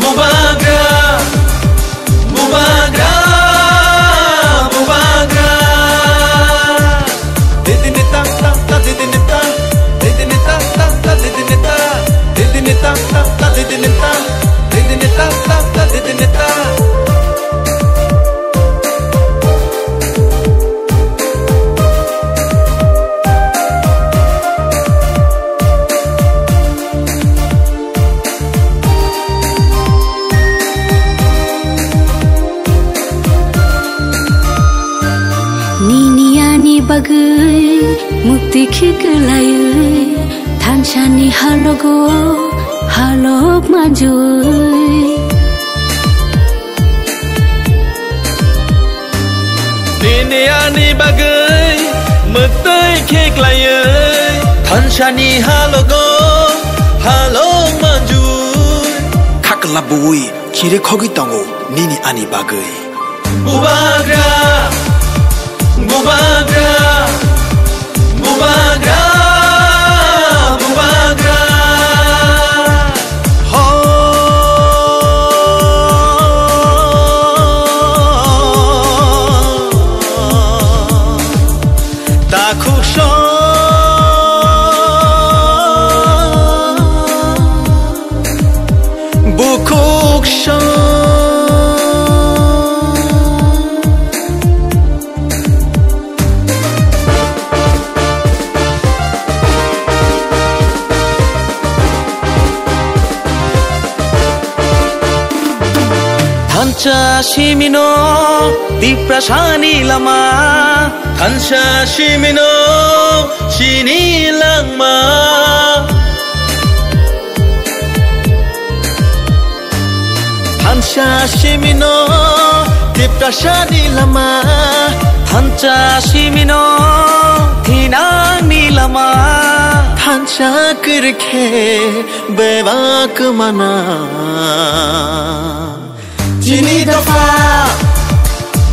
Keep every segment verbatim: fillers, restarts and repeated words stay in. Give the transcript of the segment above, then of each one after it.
Bubagra, bubagra, bubagra. Didini ta ta ta didini ta, didini ta ta ta didini ta, didini ta ta ta didini ta, didini ta ta ta didini ta. Nini ani bagwi mukti khiklaiwi thansani halogo halok manjui. Nini ani bagwi mukti khiklaiwi thansani halogo halok manjui. Khakla bui chiri khogwi tongo nini ani bagwi. Bubagra, bubagra, bubagra, bubagra. Ho. Takhuk song. Bukhuk song. Thansa simino Tiprasani lama. Thansa simino chini langma. Thansa simino Tiprasani lama. Thansa simino thinangni lama. Thansa kwrwikhe bebak mana. Chini dopha,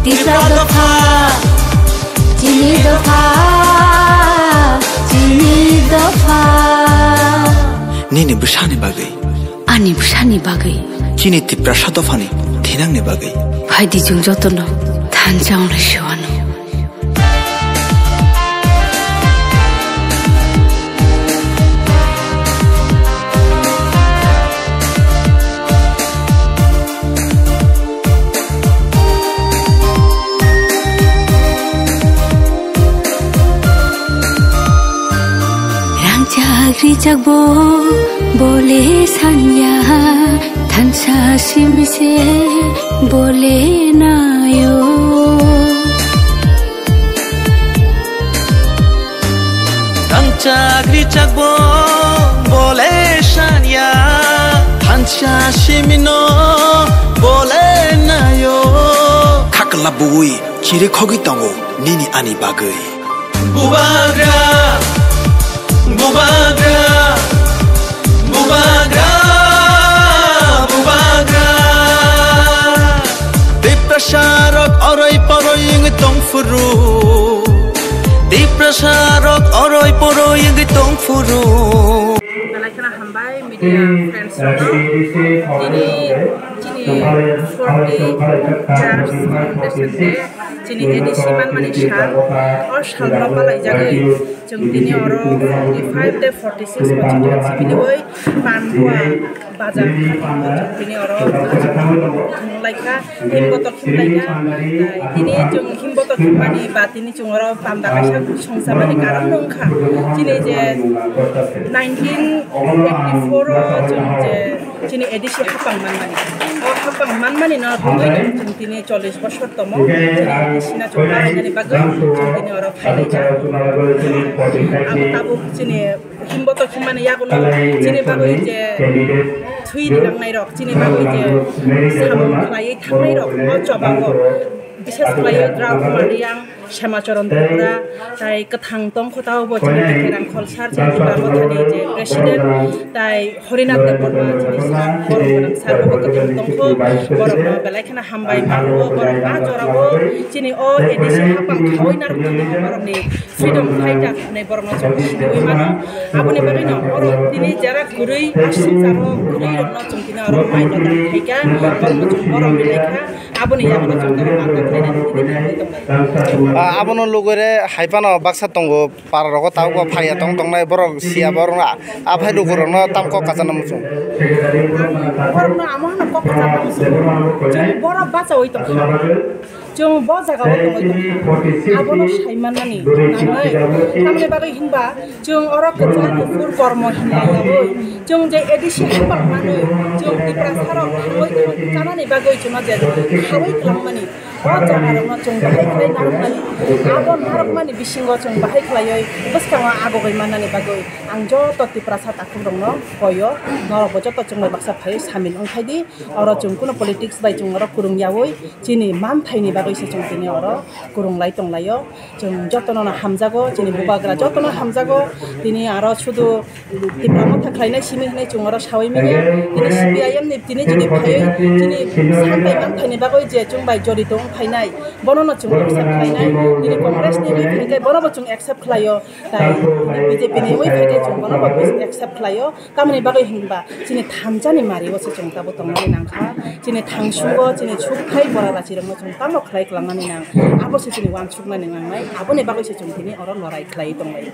Tipra dopha, chini dopha, chini dopha. Nini bwsani bagwi. Ani bwsani bagwi. Chini Tiprasa dophani thinangni bagwi. Phaidi chwng jotono thansa onglai sewano. Rangchak rijak bo bole sanya, thansa simse bole nayo. Rangchak rijak bo bole sanya, thansa simino bole nayo. Khakla bui chiri khogwi tongo nini ani bagwi. Bubagra, bubagra, bubagra, bubagra. Tiprasa rok oroi poroi wngwi tongphuru. Tiprasa rok oroi poroi wngwi tongphuru. Belai kheno hambai media friends rokno. Tini chini forty-first foundation day. Chini A D C manmani sal, o salno palaijagwi chwng tini oro forty-five tei forty-six bochor chini oi Panpua bazar chwng tini oro thwnglaikha, himbotok himlaikha. Tini chwng himbotok himmani ba tini chwng oro panda kaisa songchamani karon wngkha. Chini je nineteen eighty-four o chwng je Chini A D C hapang manmani. O hapang manmani no rwgwi chwng tini chollish bosor tomo. Chini A D C no chwng barainani bagwi chwng tini oro phailaijak. Abo tabuk chini himbotok himmani yagulo chini bagwi je thwi rinangnai rok, chini bagwi je samung khlaiwi thangnai rok o chobango. Bishes khlaiwi Draupadi ang Semacharan Tripura, tai kwthang tongkho tao bo chini Bikirang Kholsar, chini Tipra Mothani je president, tai Horinath Debbarma chini sir, borok kwthang tongkho, borokno belai kheno hambai mango, borok ba jorao chini o A D C hapang khawi narwknani borokni freedom fighter hinwi borokno chwng siniwi mano. Aboni bagwino oro tini jera kwrwi aswk jaro kwrwi rokno chwng tini oro mai no tang khaikha, borokno chwng borom rilai kha. Aboni yago chwng tini ma tang khainani tini tangwi tongkha. Ah, abono lugure hai phano baksa tongo, para rogo tabuk bo phaiya tong tongnai borok siya borok a phai lukurokno tam kok kachana muchung. Borokno amo hano kok kachana muchung. Chwng borok bachaui tongkha. Chwng bo jagao tongwi tongkha. Abono sai mannani nangnai. Tamni bagwi hinba chwng oro kwchar kuphur kormo hinlaiyaui chwng je A D C hapang manwi chwng Tiprasarok thangwi kanani bagwi chwngno je khaui kwlangmani. O jagarokno chwng bahai khlai narwkmani. Abo narwkmani bisingo chwng bahai khlaiwi bwskango agogwi mannani bagwi ang joto Tiprasa takhukrokno koio. Norokbo joto chwngno baksa phaiwi samil wngphai di. Oro chwng kunu politics bai chwng oro kwrwng yaui chini manthaini bagwi se chwng tini oro kwrwng lai tong laio. Chwng jotono no hamjago, chini bubagra jotono hamjago. Tini aro sudu Tipra Motha khlainai simi hinwi chwng oro saui manya. Tini C P I M ni tini jodi phaiwi chini santai manthaini bagwi je chwng bai jorito wng phainai, bono no chwng accept khlainai. Tini Congress ni wngwi phaikhe bono bo chwng accept khlaio. Tai tini B J P ni wngwi phaikhe chwng bono bo accept khlaio. Tamoni bagwi hinba chini thansa ni mari o se chwng tabuk tongnani nangkha. Chini thangsungo chini sukthai bora rachirokno chwng tamo khlai kwlangmani nang. Abo se chini uansuknani nangnai. Aboni bagwi se chwng tini oro lorai khlai tonglai.